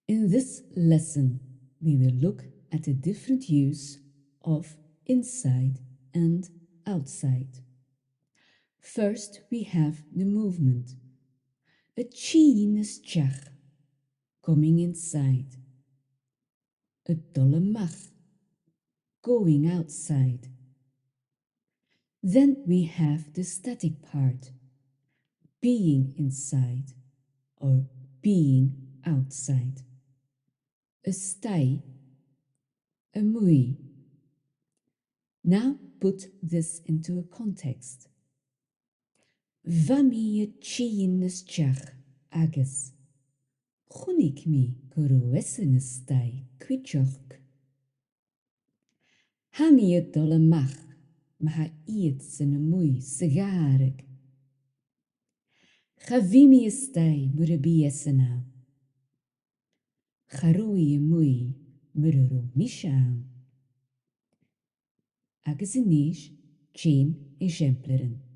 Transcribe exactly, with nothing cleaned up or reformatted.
In this lesson, we will look at the different use of inside and outside. First, we have the movement. A' tighinn a-steach, coming inside. A' dol a-mach, going outside. Then we have the static part, being inside or being outside. A-staigh, a-muigh. Now put this into a context. Bha mi a' tighinn a-steach agus chunnaic mi gun robh esan a-staigh cuideachd. Tha mi a' dol a-mach ma tha iadsan a-muigh sa ghàrradh. Cha bhi mi a-staigh mura bi esan ann. Cha robh i a-muigh mura robh mise ann. Agus a-nis, dèan eisimpleirean.